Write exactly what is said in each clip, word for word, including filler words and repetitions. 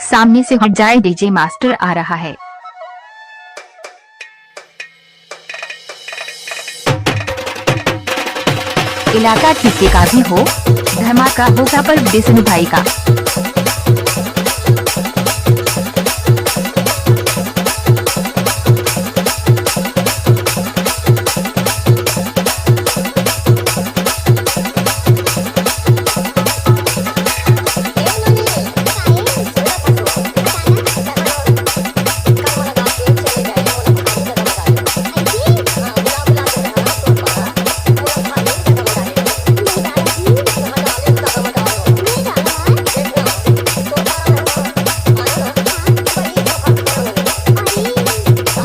सामने से हट जाए, डीजे मास्टर आ रहा है। इलाका किसके का भी हो, धमाका होगा पर बिष्णु भाई का।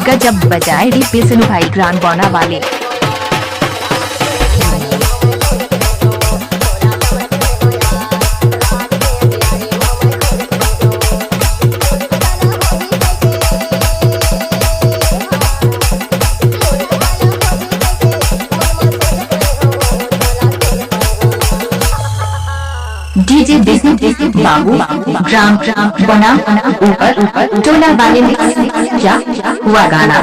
गजब बजाए रे बिष्णु भाई ग्राम बौना वाले। डीजे बिष्णु बाबू ग्राम बौना ऊपर टोला वाले में क्या हुआ गाना।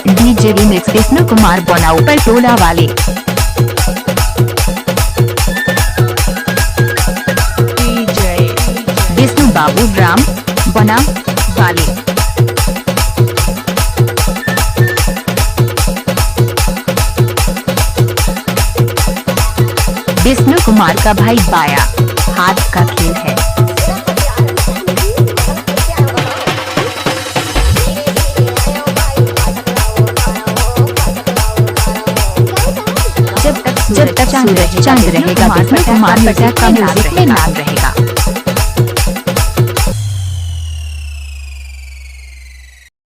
डीजे रिमिक्स विष्णु कुमार बौना ऊपर टोला वाले। डीजे विष्णु बाबू ग्राम बौना वाले। विष्णु कुमार का भाई बाया हाथ का खेल है। जब तक सूरज चांद रहे, चांद रहेगा, विष्णु कुमार पटेल का म्यूजिक में नाम रहेगा।